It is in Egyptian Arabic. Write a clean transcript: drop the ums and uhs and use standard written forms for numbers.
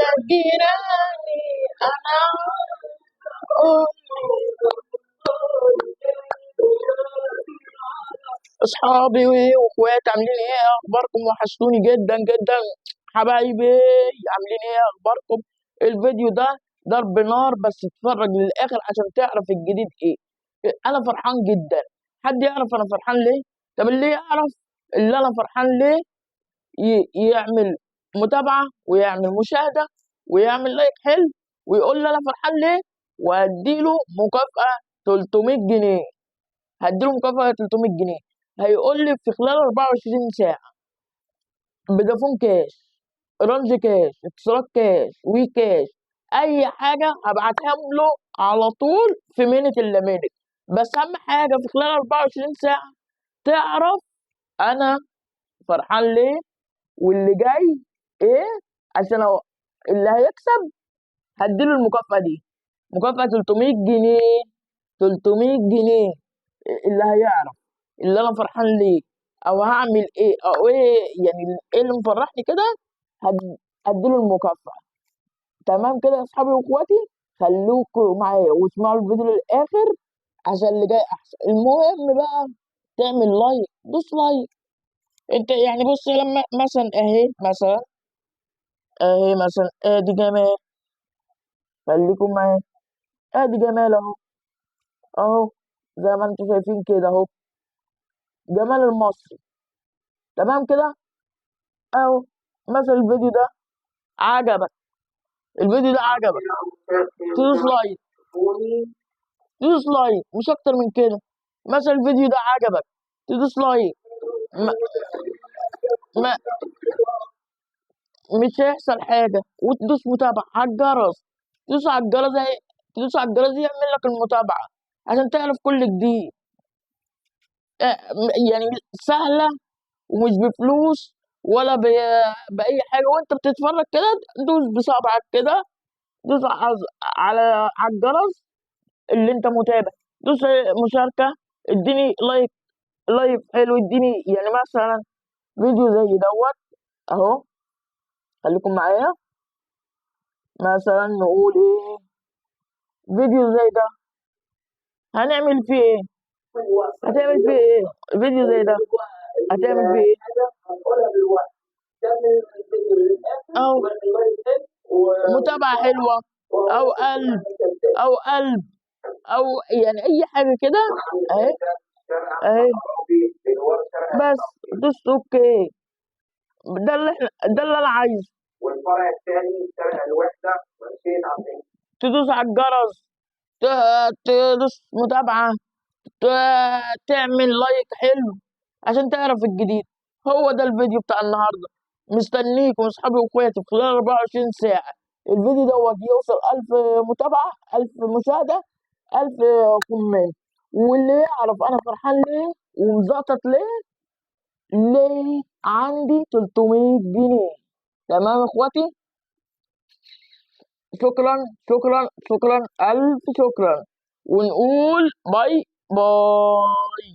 يا جيراني انا اصحابي واخواتي، عاملين ايه؟ اخباركم؟ وحشتوني جدا جدا حبايبي، عاملين ايه؟ اخباركم؟ الفيديو ده ضرب نار، بس اتفرج للاخر عشان تعرف الجديد ايه. انا فرحان جدا. حد يعرف انا فرحان ليه؟ طب اللي يعرف اللي انا فرحان ليه يعمل متابعة ويعمل مشاهدة ويعمل like حلو ويقول لي انا فرحان ليه، وهديله مكافأة 300 جنيه. هديله مكافأة 300 جنيه. هيقول لي في خلال 24 ساعة فودافون كاش، اورنج كاش، اتصالات كاش، وي كاش، اي حاجة هبعتها له على طول في minute الا minute. بس اهم حاجة في خلال 24 ساعة تعرف انا فرحان ليه واللي جاي ايه، عشان اللي هيكسب هديله المكافأة دي، مكافأة 300 جنيه. 300 جنيه اللي هيعرف اللي انا فرحان ليه او هعمل ايه او ايه، يعني ايه اللي مفرحني كده، هديله المكافأة. تمام كده يا اصحابي واخواتي، خلوكوا معايا واسمعوا الفيديو للاخر عشان اللي جاي احسن. المهم بقى تعمل like، دوس like انت، يعني بص لما مثلا اهي، مثلا اهي، مثلا ادي جمال، خليكم معايا، ادي جمال اهو، اهو زي ما انتم شايفين كده اهو، جمال المصري. تمام كده اهو. مثلا الفيديو ده عجبك، الفيديو ده عجبك، تدوس like، تدوس like، مش اكتر من كده. مثلا الفيديو ده عجبك، تدوس like، ما مش هيحصل حاجة. وتدوس متابعة على الجرس، تدوس على الجرس، تدوس على الجرس يعمل لك المتابعة عشان تعرف كل جديد. يعني سهلة ومش بفلوس ولا بأي حاجة. وانت بتتفرج كده دوس بصابعك كده، دوس على الجرس اللي انت متابع، دوس مشاركة، اديني like، like حلو، اديني يعني مثلا فيديو زي دوت اهو، خليكم معايا. مثلا نقول ايه، فيديو زي ده هنعمل فيه ايه؟ هتعمل فيه ايه؟ فيديو زي ده هتعمل فيه ايه؟ او متابعة حلوة، او قلب، او قلب، او يعني اي حاجة كده اهي، اهي بس دوس okay. ده اللي احنا، ده اللي انا عايزه. والفرع الثاني شارع الوحدة وشيء عظيم. تدوس على الجرس، تدوس متابعة، تعمل like حلو عشان تعرف الجديد. هو ده الفيديو بتاع النهارده. مستنيكم اصحابي واخواتي في خلال 24 ساعة الفيديو دوت يوصل 1000 متابعة، 1000 مشاهدة، 1000 comment. واللي يعرف انا فرحان ليه ومزقطط ليه، ليه عندي 300 جنيه. تمام يا اخواتي، شكرا شكرا شكرا، الف شكرا، ونقول bye bye.